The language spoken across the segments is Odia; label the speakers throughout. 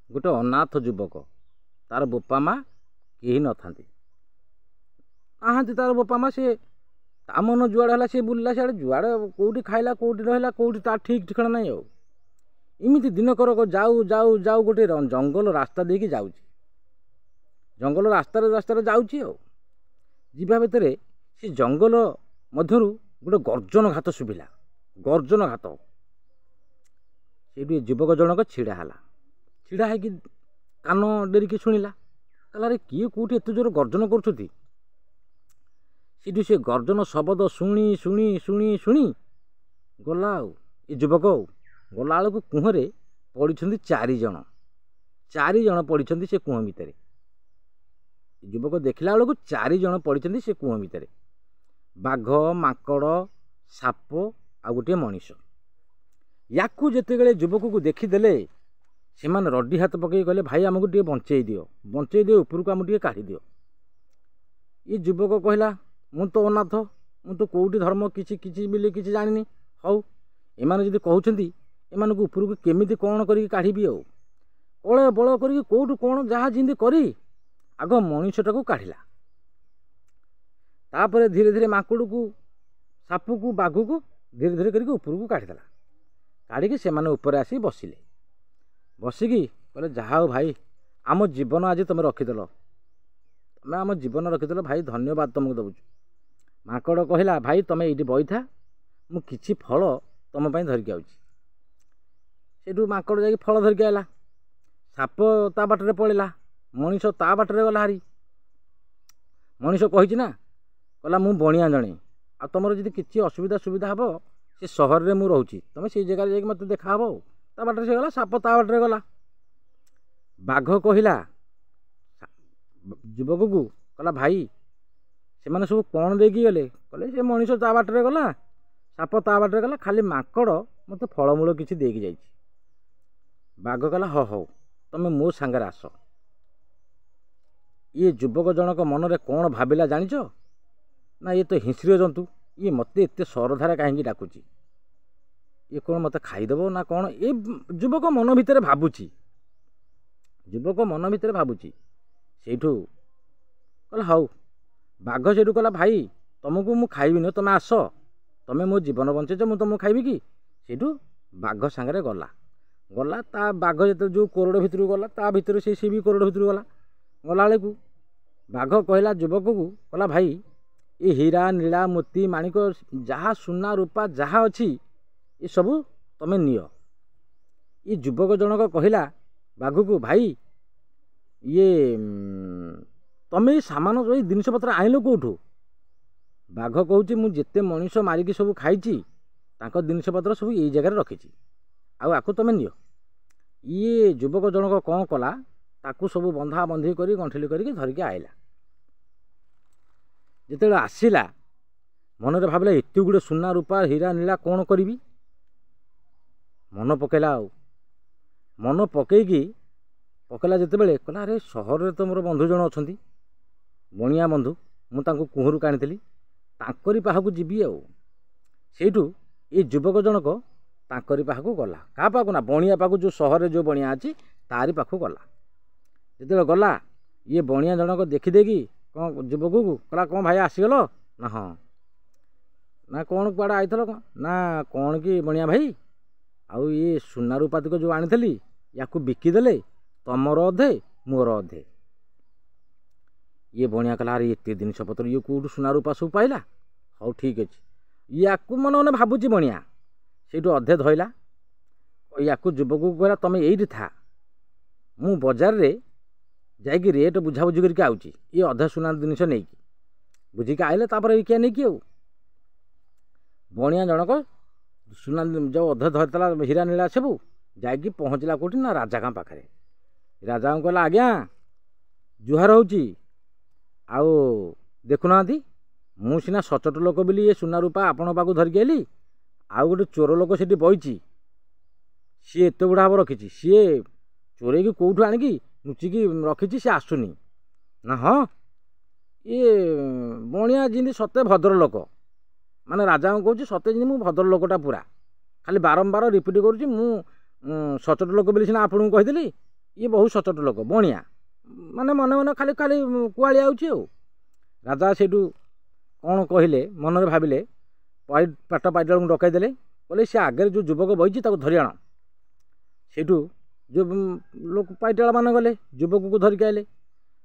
Speaker 1: ଗୋଟେ ଅନାଥ ଯୁବକ, ତାର ବୋପା ମା କେହି ନଥାନ୍ତି, ନାହାନ୍ତି ତାର ବୋପା ମା। ସିଏ ତା ମନ ଯୁଆଡ଼େ ହେଲା ସିଏ ବୁଲିଲା ସିଆଡ଼େ, ଯୁଆଡ଼େ କେଉଁଠି ଖାଇଲା, କେଉଁଠି ରହିଲା, କେଉଁଠି ତାର ଠିକ୍ ଠିକଣା ନାହିଁ। ଆଉ ଏମିତି ଦିନକର ଯାଉ ଯାଉ ଯାଉ ଗୋଟେ ଜଙ୍ଗଲ ରାସ୍ତା ଦେଇକି ଯାଉଛି, ଜଙ୍ଗଲ ରାସ୍ତାରେ ରାସ୍ତାରେ ଯାଉଛି। ଆଉ ଯିବା ଭିତରେ ସେ ଜଙ୍ଗଲ ମଧ୍ୟରୁ ଗୋଟେ ଗର୍ଜନ ଘାତ ଶୁଭିଲା, ଗର୍ଜନ ଘାତ। ସେଇଠୁ ଯୁବକ ଜଣକ ଛିଡ଼ା ହେଲା, ଛିଡ଼ା ହେଇକି କାନ ଡେରିକି ଶୁଣିଲା, କହିଲା ଆରେ କିଏ କେଉଁଠି ଏତେ ଜୋର ଗର୍ଜନ କରୁଛନ୍ତି? ସେଇଠୁ ସେ ଗର୍ଜନ ଶବ୍ଦ ଶୁଣି ଶୁଣି ଶୁଣି ଶୁଣି ଗଲା। ଆଉ ଏ ଯୁବକ ଆଉ ଗଲାବେଳକୁ କୁହରେ ପଡ଼ିଛନ୍ତି ଚାରିଜଣ, ଚାରିଜଣ ପଡ଼ିଛନ୍ତି ସେ କୂଅ ଭିତରେ। ଯୁବକ ଦେଖିଲା ବେଳକୁ ଚାରିଜଣ ପଡ଼ିଛନ୍ତି ସେ କୂଅ ଭିତରେ, ବାଘ, ମାଙ୍କଡ଼, ସାପ ଆଉ ଗୋଟିଏ ମଣିଷ। ୟାକୁ ଯେତେବେଳେ ଯୁବକକୁ ଦେଖିଦେଲେ, ସେମାନେ ରଡ଼ି ହାତ ପକେଇ କହିଲେ, ଭାଇ ଆମକୁ ଟିକେ ବଞ୍ଚେଇ ଦିଅ, ବଞ୍ଚେଇ ଦିଅ, ଉପରକୁ ଆମକୁ ଟିକେ କାଢ଼ି ଦିଅ। ଏ ଯୁବକ କହିଲା, ମୁଁ ତ ଅନାଥ, ମୁଁ ତ କେଉଁଠି ଧର୍ମ କିଛି କିଛି ବୋଲି କିଛି ଜାଣିନି। ହଉ, ଏମାନେ ଯଦି କହୁଛନ୍ତି, ଏମାନଙ୍କୁ ଉପରକୁ କେମିତି କ'ଣ କରିକି କାଢ଼ିବି? ଆଉ କଳ ବଳ କରିକି କେଉଁଠୁ କ'ଣ ଯାହା ଯେମିତି କରି ଆଗ ମଣିଷଟାକୁ କାଢ଼ିଲା, ତାପରେ ଧୀରେ ଧୀରେ ମାଙ୍କଡ଼କୁ, ସାପକୁ, ବାଘକୁ ଧୀରେ ଧୀରେ କରିକି ଉପରକୁ କାଢ଼ିଦେଲା। କାଢ଼ିକି ସେମାନେ ଉପରେ ଆସିକି ବସିଲେ। ବସିକି କହିଲେ, ଯାହା ହଉ ଭାଇ, ଆମ ଜୀବନ ଆଜି ତୁମେ ରଖିଦେଲ, ତୁମେ ଆମ ଜୀବନ ରଖିଦେଲ ଭାଇ, ଧନ୍ୟବାଦ ତୁମକୁ ଦେଉଛୁ। ମାଙ୍କଡ଼ କହିଲା, ଭାଇ ତୁମେ ଏଇଠି ବଇଥା, ମୁଁ କିଛି ଫଳ ତୁମ ପାଇଁ ଧରିକି ଆଉଛି। ସେଇଠୁ ମାଙ୍କଡ଼ ଯାଇକି ଫଳ ଧରିକି ଆଇଲା। ସାପ ତା ବାଟରେ ପଳେଇଲା, ମଣିଷ ତା ବାଟରେ ଗଲା ହାରି। ମଣିଷ କହିଛି ନା, କହିଲା ମୁଁ ବଣିଆ ଜଣେ, ଆଉ ତୁମର ଯଦି କିଛି ଅସୁବିଧା ସୁବିଧା ହେବ, ସେ ସହରରେ ମୁଁ ରହୁଛି, ତୁମେ ସେଇ ଜାଗାରେ ଯାଇକି ମୋତେ ଦେଖାହେବ। ଆଉ ତା ବାଟରେ ସେ ଗଲା, ସାପ ତା ବାଟରେ ଗଲା। ବାଘ କହିଲା ଯୁବକକୁ, କହିଲା ଭାଇ ସେମାନେ ସବୁ କ'ଣ ଦେଇକି ଗଲେ? କହିଲେ ସେ ମଣିଷ ତା ବାଟରେ ଗଲା, ସାପ ତା ବାଟରେ ଗଲା, ଖାଲି ମାଙ୍କଡ଼ ମୋତେ ଫଳମୂଳ କିଛି ଦେଇକି ଯାଇଛି। ବାଘ କହିଲା, ହଉ ହଉ, ତୁମେ ମୋ ସାଙ୍ଗରେ ଆସ। ଇଏ ଯୁବକ ଜଣକ ମନରେ କ'ଣ ଭାବିଲା ଜାଣିଛ ନା? ଇଏ ତ ହିଂସ୍ର ଜନ୍ତୁ, ଇଏ ମୋତେ ଏତେ ସରଧାରେ କାହିଁକି ଡାକୁଛି? ଇଏ କ'ଣ ମୋତେ ଖାଇଦେବ ନା କ'ଣ? ଏ ଯୁବକ ମନ ଭିତରେ ଭାବୁଛି, ଯୁବକ ମନ ଭିତରେ ଭାବୁଛି। ସେଇଠୁ କହିଲା ହଉ। ବାଘ ସେଇଠୁ କହିଲା, ଭାଇ ତୁମକୁ ମୁଁ ଖାଇବିନି, ତୁମେ ଆସ, ତୁମେ ମୋ ଜୀବନ ବଞ୍ଚେଇଛ, ମୁଁ ତୁମକୁ ଖାଇବି କି? ସେଇଠୁ ବାଘ ସାଙ୍ଗରେ ଗଲା। ଗଲା ତା ବାଘ ଯେତେବେଳେ ଯେଉଁ କୋରଡ଼ ଭିତରକୁ ଗଲା, ତା ଭିତରେ ସେ ବି କୋରଡ଼ ଭିତରକୁ ଗଲା। ଗଲାବେଳକୁ ବାଘ କହିଲା ଯୁବକକୁ, କହିଲା ଭାଇ ଏ ହୀରା ନୀଳା ମୋତି ମାଣିକ ଯାହା ସୁନା ରୂପା ଯାହା ଅଛି ଏସବୁ ତୁମେ ନିଅ। ଏ ଯୁବକ ଜଣକ କହିଲା ବାଘକୁ, ଭାଇ ଇଏ ତୁମେ ଏଇ ସାମାନ ଏଇ ଜିନିଷପତ୍ର ଆଣିଲ କେଉଁଠୁ? ବାଘ କହୁଛି, ମୁଁ ଯେତେ ମଣିଷ ମାରିକି ସବୁ ଖାଇଛି, ତାଙ୍କ ଜିନିଷପତ୍ର ସବୁ ଏଇ ଜାଗାରେ ରଖିଛି, ଆଉ ଆକୁ ତୁମେ ନିଅ। ଇଏ ଯୁବକ ଜଣକ କ'ଣ କଲା, ତାକୁ ସବୁ ବନ୍ଧା ବନ୍ଧି କରି ଗଣ୍ଠିଲି କରିକି ଧରିକି ଆଇଲା। ଯେତେବେଳେ ଆସିଲା, ମନରେ ଭାବିଲା ଏତେ ଗୁଡ଼ିଏ ସୁନା ରୂପା ହୀରା ନୀଳା କ'ଣ କରିବି? ମନ ପକେଇଲା। ଆଉ ମନ ପକେଇକି ପକେଇଲା ଯେତେବେଳେ, କହିଲା ଆରେ ସହରରେ ତ ମୋର ବନ୍ଧୁ ଜଣେ ଅଛନ୍ତି, ବଣିଆ ବନ୍ଧୁ, ମୁଁ ତାଙ୍କୁ କୁହରୁ କାଣିଥିଲି, ତାଙ୍କରି ପାଖକୁ ଯିବି। ଆଉ ସେଇଠୁ ଏ ଯୁବକ ଜଣକ ତାଙ୍କରି ପାଖକୁ ଗଲା। କାହା ପାଖକୁ ନା ବଣିଆ ପାଖକୁ, ଯେଉଁ ସହରରେ ଯେଉଁ ବଣିଆ ଅଛି ତାରି ପାଖକୁ ଗଲା। ଯେତେବେଳେ ଗଲା, ଇଏ ବଣିଆ ଜଣକ ଦେଖିଦେଇକି କ'ଣ ଯୁବକକୁ କହିଲା, କ'ଣ ଭାଇ ଆସିଗଲ? ନା ହଁ। ନା କ'ଣ କୁଆଡ଼େ ଆଇଥିଲ କ'ଣ? ନା କ'ଣ କି ବଣିଆ ଭାଇ, ଆଉ ଇଏ ସୁନା ରୂପାତିକ ଯେଉଁ ଆଣିଥିଲି ୟାକୁ ବିକିଦେଲେ ତମର ଅଧେ ମୋର ଅଧେ। ଇଏ ବଣିଆ କହିଲା, ଆରେ ଏତେ ଜିନିଷପତ୍ର ଇଏ କେଉଁଠୁ ସୁନା ରୂପା ସବୁ ପାଇଲା? ହଉ ଠିକ୍ ଅଛି, ୟାକୁ ମନେ ମନେ ଭାବୁଛି ବଣିଆ। ସେଇଠୁ ଅଧେ ଧଇଲା, ୟାକୁ ଯୁବକକୁ କହିଲା, ତମେ ଏଇଠି ଥା, ମୁଁ ବଜାରରେ ଯାଇକି ରେଟ୍ ବୁଝାବୁଝି କରିକି ଆଉଛି। ଇଏ ଅଧେ ସୁନା ଜିନିଷ ନେଇକି ବୁଝିକି ଆଇଲେ, ତାପରେ କିଏ ନେଇକି। ଆଉ ବଣିଆ ଜଣକ ସୁନା ଯେଉଁ ଅଧେ ଧରିଥିଲା ହୀରା ନୀଳା ସବୁ ଯାଇକି ପହଞ୍ଚିଲା କେଉଁଠି ନା ରାଜାଙ୍କ ପାଖରେ। ରାଜାଙ୍କୁ କହିଲା, ଆଜ୍ଞା ଜୁହାର ହେଉଛି, ଆଉ ଦେଖୁନାହାନ୍ତି, ମୁଁ ସିନା ସଚୋଟ ଲୋକ ବୋଲି ଏ ସୁନା ରୂପା ଆପଣଙ୍କ ପାଖକୁ ଧରିକି ଆଇଲି, ଆଉ ଗୋଟେ ଚୋର ଲୋକ ସେଠି ବଇଛି, ସିଏ ଏତେ ଗୁଡ଼ା ହେବ ରଖିଛି, ସିଏ ଚୋରେଇକି କେଉଁଠୁ ଆଣିକି ଲୁଚିକି ରଖିଛି, ସେ ଆସୁନି। ନା ହଁ, ଇଏ ବଣିଆ ଯେମିତି ସତେ ଭଦ୍ରଲୋକ, ମାନେ ରାଜାଙ୍କୁ କହୁଛି ସତେ ଯେମିତି ମୁଁ ଭଦ୍ରଲୋକଟା ପୁରା, ଖାଲି ବାରମ୍ବାର ରିପିଟ୍ କରୁଛି, ମୁଁ ସଚୋଟ ଲୋକ ବୋଲି ସିନା ଆପଣଙ୍କୁ କହିଦେଲି, ଇଏ ବହୁତ ସଚୋଟ ଲୋକ, ବଣିଆ ମାନେ ମନେ ମନେ ଖାଲି ଖାଲି କୁଆଳି ଆଉଛି। ଆଉ ରାଜା ସେଇଠୁ କ'ଣ କହିଲେ, ମନରେ ଭାବିଲେ, ପାଟ ପାଇଟାଳଙ୍କୁ ଡକାଇ ଦେଲେ, କହିଲେ ସେ ଆଗରେ ଯେଉଁ ଯୁବକ ବହିଛି ତାକୁ ଧରି ଆଣ। ସେଇଠୁ ଯେଉଁ ଲୋକ ପାଇଟାଳମାନେ ଗଲେ, ଯୁବକକୁ ଧରିକି ଆଇଲେ,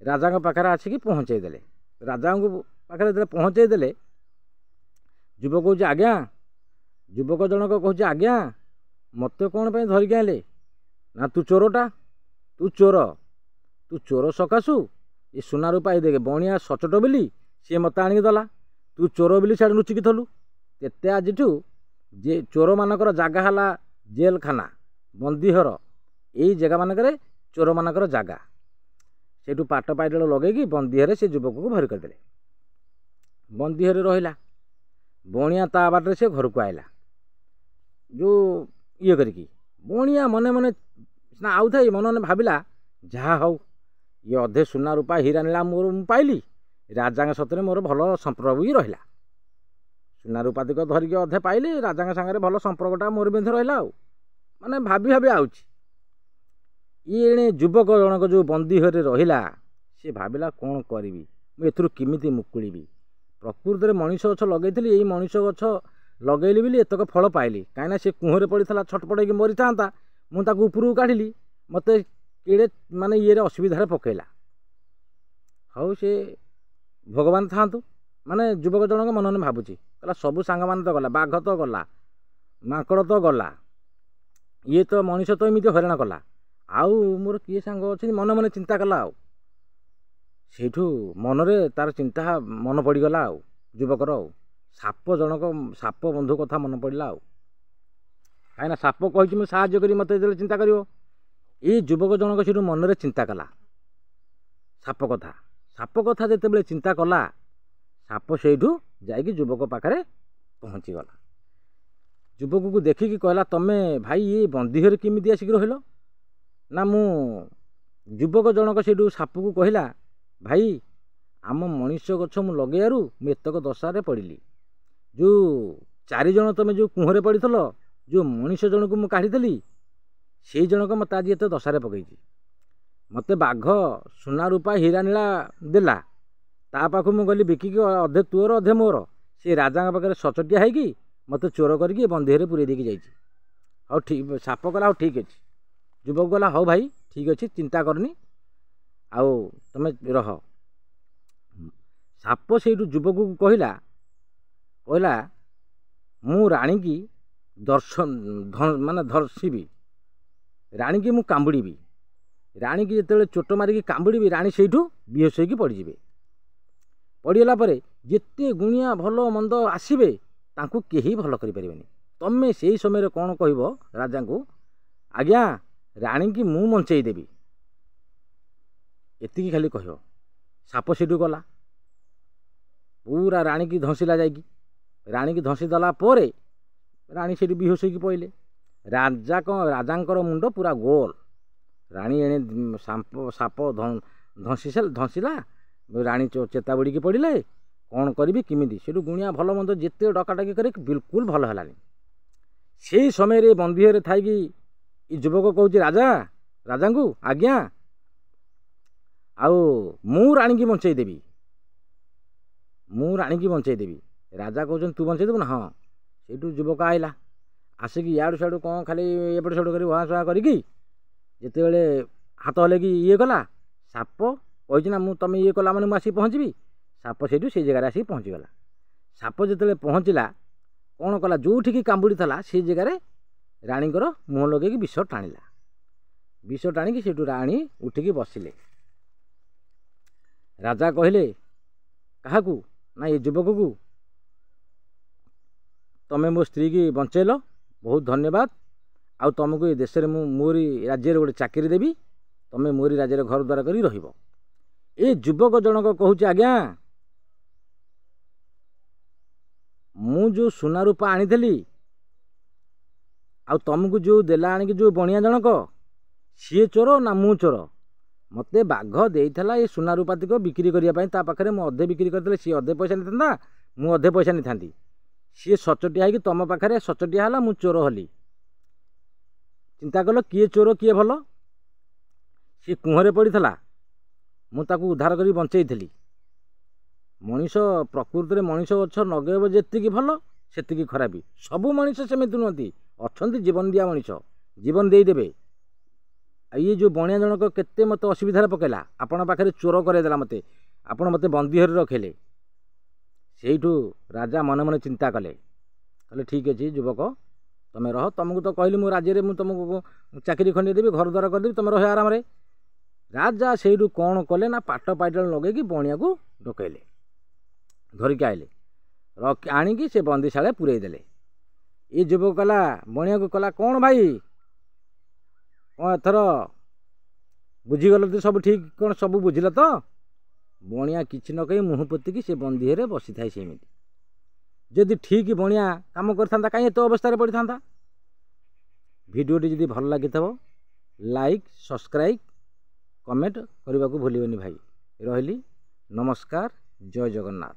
Speaker 1: ରାଜାଙ୍କ ପାଖରେ ଆସିକି ପହଞ୍ଚେଇ ଦେଲେ। ରାଜାଙ୍କ ପାଖରେ ଯେତେବେଳେ ପହଞ୍ଚେଇ ଦେଲେ, ଯୁବକ କହୁଛି ଆଜ୍ଞା, ଯୁବକ ଜଣକ କହୁଛି ଆଜ୍ଞା ମୋତେ କ'ଣ ପାଇଁ ଧରିକି ଆଣିଲେ? ନା ତୁ ଚୋରଟା, ତୁ ଚୋର, ତୁ ଚୋର ସକାଶୁ ଏ ସୁନା ରୂପା ଏ ଦେଖେ ବଣିଆ ସଚୋଟ ବୋଲି ସିଏ ମୋତେ ଆଣିକି ଦେଲା, ତୁ ଚୋର ବୋଲି ସିଆଡ଼େ ଲୁଚିକି ଥଲୁ। ତେତେ ଆଜିଠୁ ଯେ ଚୋରମାନଙ୍କର ଜାଗା ହେଲା ଜେଲଖାନା, ବନ୍ଦୀଘର, ଏଇ ଜାଗାମାନଙ୍କରେ ଚୋରମାନଙ୍କର ଜାଗା। ସେଇଠୁ ପାଟ ପାଇଟାଳ ଲଗେଇକି ବନ୍ଦୀଘରେ ସେ ଯୁବକକୁ ଭରି କରିଦେଲେ। ବନ୍ଦୀଘରେ ରହିଲା ବଣିଆ, ତା ବାଟରେ ସେ ଘରକୁ ଆଇଲା ଯେଉଁ ଇଏ କରିକି। ବଣିଆ ମନେ ମନେ ସିନା ଆଉଥାଏ, ମନେ ମନେ ଭାବିଲା ଯାହା ହଉ ଇଏ ଅଧେ ସୁନା ରୂପା ହୀରା ନୀଳା ମୋର ମୁଁ ପାଇଲି, ରାଜାଙ୍କ ସତରେ ମୋର ଭଲ ସମ୍ପର୍କ ବି ରହିଲା, ସୁନା ରୂପା ଦିକ ଧରିକି ଅଧେ ପାଇଲି, ରାଜାଙ୍କ ସାଙ୍ଗରେ ଭଲ ସମ୍ପର୍କଟା ମୋର ମଧ୍ୟ ରହିଲା। ଆଉ ମାନେ ଭାବି ଭାବି ଆଉଛି। ଇଏ ଏଣେ ଯୁବକ ଜଣକ ଯେଉଁ ବନ୍ଦୀ ଘରେ ରହିଲା, ସେ ଭାବିଲା କ'ଣ କରିବି ମୁଁ, ଏଥିରୁ କେମିତି ମୁକୁଳିବି? ପ୍ରକୃତରେ ମଣିଷ ଗଛ ଲଗେଇଥିଲି, ଏଇ ମଣିଷ ଗଛ ଲଗେଇଲି ବୋଲି ଏତକ ଫଳ ପାଇଲି, କାହିଁକିନା ସେ କୁହରେ ପଡ଼ିଥିଲା, ଛଟପଟ ହେଇକି ମରିଥାନ୍ତା, ମୁଁ ତାକୁ ଉପରକୁ କାଢ଼ିଲି, ମୋତେ କେଡ଼େ ମାନେ ଇଏରେ ଅସୁବିଧାରେ ପକେଇଲା। ହଉ ସେ ଭଗବାନ ଥାଆନ୍ତୁ, ମାନେ ଯୁବକ ଜଣକ ମନେ ମନେ ଭାବୁଛି, କହିଲା ସବୁ ସାଙ୍ଗମାନେ ତ ଗଲା, ବାଘ ତ ଗଲା, ମାଙ୍କଡ଼ ତ ଗଲା, ଇଏ ତ ମଣିଷ ତ ଏମିତି ହଇରାଣ କଲା, ଆଉ ମୋର କିଏ ସାଙ୍ଗ ଅଛନ୍ତି, ମନେ ମନେ ଚିନ୍ତା କଲା। ଆଉ ସେଇଠୁ ମନରେ ତାର ଚିନ୍ତା ମନେ ପଡ଼ିଗଲା ଆଉ ଯୁବକର, ଆଉ ସାପ ଜଣକ ସାପ ବନ୍ଧୁ କଥା ମନେ ପଡ଼ିଲା। ଆଉ କାହିଁକିନା ସାପ କହିଛି ମୁଁ ସାହାଯ୍ୟ କରି ମୋତେ ଯେତେବେଳେ ଚିନ୍ତା କରିବ, ଏଇ ଯୁବକ ଜଣକ ସେଇଠୁ ମନରେ ଚିନ୍ତା କଲା ସାପ କଥା। ସାପ କଥା ଯେତେବେଳେ ଚିନ୍ତା କଲା, ସାପ ସେଇଠୁ ଯାଇକି ଯୁବକ ପାଖରେ ପହଞ୍ଚିଗଲା। ଯୁବକକୁ ଦେଖିକି କହିଲା ତମେ ଭାଇ ଏ ବନ୍ଦୀ ଘରେ କେମିତି ଆସିକି ରହିଲ? ନା ମୁଁ, ଯୁବକ ଜଣକ ସେଇଠୁ ସାପକୁ କହିଲା ଭାଇ ଆମ ମଣିଷ ଗଛ ମୁଁ ଲଗେଇବାରୁ ମୁଁ ଏତକ ଦଶାରେ ପଡ଼ିଲି, ଯେଉଁ ଚାରିଜଣ ତମେ ଯେଉଁ କୁହରେ ପଡ଼ିଥିଲ, ଯେଉଁ ମଣିଷ ଜଣକୁ ମୁଁ କାଢ଼ିଥିଲି, ସେଇ ଜଣକ ମୋତେ ଆଜି ଏତେ ଦଶାରେ ପକେଇଛି। ମୋତେ ବାଘ ସୁନା ରୂପା ହୀରା ନୀଳା ଦେଲା, ତା ପାଖକୁ ମୁଁ ଗଲି ବିକିକି ଅଧେ ତୋର ଅଧେ ମୋର, ସେ ରାଜାଙ୍କ ପାଖରେ ସଚଟିଆ ହେଇକି ମୋତେ ଚୋର କରିକି ବନ୍ଦୀ ଘରେ ପୁରେଇ ଦେଇକି ଯାଇଛି। ହଉ ଠିକ୍, ସାପ କହିଲା ହଉ ଠିକ୍ ଅଛି। ଯୁବକ କହିଲା ହଉ ଭାଇ ଠିକ୍ ଅଛି, ଚିନ୍ତା କରନି, ଆଉ ତମେ ରହ। ସାପ ସେଇଠୁ ଯୁବକକୁ କହିଲା, କହିଲା ମୁଁ ରାଣୀକି ଦର୍ଶନ ମାନେ ଧର୍ଷିବି, ରାଣୀକି ମୁଁ କାମୁଡ଼ିବି, ରାଣୀକି ଯେତେବେଳେ ଚୋଟ ମାରିକି କାମୁଡ଼ିବି, ରାଣୀ ସେଇଠୁ ବେହୋସ ହେଇକି ପଡ଼ିଯିବେ। ପଡ଼ିଗଲା ପରେ ଯେତେ ଗୁଣିଆ ଭଲ ମନ୍ଦ ଆସିବେ ତାଙ୍କୁ କେହି ଭଲ କରିପାରିବେନି। ତମେ ସେଇ ସମୟରେ କ'ଣ କହିବ ରାଜାଙ୍କୁ? ଆଜ୍ଞା ରାଣୀକି ମୁଁ ବଞ୍ଚେଇ ଦେବି, ଏତିକି ଖାଲି କହିବ। ସାପ ସେଇଠୁ ଗଲା ପୁରା ରାଣୀକି ଧସିଲା ଯାଇକି, ରାଣୀକି ଧସି ଦେଲା ପରେ ରାଣୀ ସେଇଠି ବେହୋସ ହେଇକି ପଡ଼ିଲେ। ରାଜା କ'ଣ, ରାଜାଙ୍କର ମୁଣ୍ଡ ପୁରା ଗୋଲ, ରାଣୀ ଏଣେ ସାପ ଧସି ଧସିଲା, ରାଣୀ ଚେତା ବୁଡ଼ିକି ପଡ଼ିଲେ। କ'ଣ କରିବି କେମିତି? ସେଇଠୁ ଗୁଣିଆ ଭଲ ମନ୍ଦ ଯେତେ ଡକାଡକି କରି ବିଲକୁଲ ଭଲ ହେଲାନି। ସେଇ ସମୟରେ ବନ୍ଦୀ ଘରେ ଥାଇକି ଏ ଯୁବକ କହୁଛି ରାଜା, ରାଜାଙ୍କୁ ଆଜ୍ଞା ଆଉ ମୁଁ ରାଣୀକି ବଞ୍ଚେଇ ଦେବି, ମୁଁ ରାଣୀକି ବଞ୍ଚେଇ ଦେବି। ରାଜା କହୁଛନ୍ତି ତୁ ବଞ୍ଚେଇ ଦେବୁ ନା? ହଁ। ସେଇଠୁ ଯୁବକ ଆଇଲା, ଆସିକି ଇଆଡ଼ୁ ସିଆଡ଼ୁ କ'ଣ ଖାଲି ଏପଟ ସେପଟ କରି ଭୁଆଁ ସୁଆଁ କରିକି ଯେତେବେଳେ ହାତ ହଲେଇକି ଇଏ କଲା, ସାପ କହିଛି ନା ମୁଁ ତମେ ଇଏ କଲା ମାନେ ମୁଁ ଆସିକି ପହଞ୍ଚିବି। ସାପ ସେଇଠୁ ସେଇ ଜାଗାରେ ଆସିକି ପହଞ୍ଚିଗଲା। ସାପ ଯେତେବେଳେ ପହଞ୍ଚିଲା କ'ଣ କଲା, ଯେଉଁଠିକି କାମୁଡ଼ିଥିଲା ସେଇ ଜାଗାରେ ରାଣୀଙ୍କର ମୁହଁ ଲଗେଇକି ବିଷ ଟାଣିଲା। ବିଷ ଟାଣିକି ସେଇଠୁ ରାଣୀ ଉଠିକି ବସିଲେ। ରାଜା କହିଲେ କାହାକୁ ନା ଏ ଯୁବକକୁ, ତମେ ମୋ ସ୍ତ୍ରୀକି ବଞ୍ଚେଇଲ, ବହୁତ ଧନ୍ୟବାଦ, ଆଉ ତମକୁ ଏ ଦେଶରେ ମୁଁ ମୋରି ରାଜ୍ୟରେ ଗୋଟେ ଚାକିରି ଦେବି, ତମେ ମୋରି ରାଜ୍ୟରେ ଘର ଦ୍ୱାର କରି ରହିବ। ଏ ଯୁବକ ଜଣକ କହୁଛି ଆଜ୍ଞା ମୁଁ ଯେଉଁ ସୁନା ରୂପା ଆଣିଥିଲି ଆଉ ତମକୁ ଯେଉଁ ଦେଲା ଆଣିକି ଯେଉଁ ବଣିଆ ଜଣକ, ସିଏ ଚୋର ନା ମୁଁ ଚୋର? ମୋତେ ବାଘ ଦେଇଥିଲା ଏ ସୁନା ରୂପା ତିକ ବିକ୍ରି କରିବା ପାଇଁ, ତା ପାଖରେ ମୁଁ ଅଧେ ବିକ୍ରି କରିଦେଲେ ସିଏ ଅଧେ ପଇସା ନେଇଥାନ୍ତା, ମୁଁ ଅଧେ ପଇସା ନେଇଥାନ୍ତି। ସିଏ ସଚଟିଆ ହେଇକି ତମ ପାଖରେ ସଚଟିଆ ହେଲା, ମୁଁ ଚୋର ହେଲି। ଚିନ୍ତା କଲ କିଏ ଚୋର କିଏ ଭଲ? ସିଏ କୁଅଁରେ ପଡ଼ିଥିଲା, ମୁଁ ତାକୁ ଉଦ୍ଧାର କରି ବଞ୍ଚେଇଥିଲି। ମଣିଷ ପ୍ରକୃତରେ ମଣିଷ ଗଛ ନଗେଇବ ଯେତିକି ଭଲ ସେତିକି ଖରାପ। ସବୁ ମଣିଷ ସେମିତି ନୁହନ୍ତି, ଅଛନ୍ତି ଜୀବନ ଦିଆ ମଣିଷ, ଜୀବନ ଦେଇଦେବେ। ଆଉ ଇଏ ଯେଉଁ ବଣିଆ ଜଣକ କେତେ ମୋତେ ଅସୁବିଧାରେ ପକେଇଲା, ଆପଣଙ୍କ ପାଖରେ ଚୋର କରେଇଦେଲା ମୋତେ, ଆପଣ ମୋତେ ବନ୍ଦୀ ଘରେ ରଖିଲେ। ସେଇଠୁ ରାଜା ମନେ ମନେ ଚିନ୍ତା କଲେ, କହିଲେ ଠିକ୍ ଅଛି ଯୁବକ, ତୁମେ ରହ। ତୁମକୁ ତ କହିଲି ମୁଁ ରାଜ୍ୟରେ ମୁଁ ତୁମକୁ ଚାକିରି ଖଣ୍ଡିଏ ଦେବି, ଘର ଦ୍ୱାର କରିଦେବି, ତୁମେ ରହ ଆରାମରେ। ରାଜା ସେଇଠୁ କ'ଣ କଲେ ନା ପାଟ ପାଇଟାଳ ଲଗେଇକି ବଣିଆକୁ ଡକେଇଲେ, ଧରିକି ଆଇଲେ, ରଖି ଆଣିକି ସେ ବନ୍ଦିଶାଳାରେ ପୁରେଇ ଦେଲେ। ଏ ଯୁବକ କଲା ବଣିଆକୁ କଲା, କ'ଣ ଭାଇ, କ'ଣ ଏଥର ବୁଝିଗଲ ତ ସବୁ ଠିକ୍? କ'ଣ ସବୁ ବୁଝିଲ ତ? ବଣିଆ କିଛି ନ କହି ମୁହଁ ପୋତିକି ସେ ବନ୍ଦୀ ଘରେ ବସିଥାଏ ସେମିତି। ଯଦି ଠିକ୍ ବଣିଆ କାମ କରିଥାନ୍ତା, କାହିଁ ଏତେ ଅବସ୍ଥାରେ ପଡ଼ିଥାନ୍ତା? ଭିଡ଼ିଓଟି ଯଦି ଭଲ ଲାଗିଥିବ, ଲାଇକ୍, ସବସ୍କ୍ରାଇବ୍, କମେଣ୍ଟ କରିବାକୁ ଭୁଲିବେନି ଭାଇ। ରହିଲି, ନମସ୍କାର, ଜୟ ଜଗନ୍ନାଥ।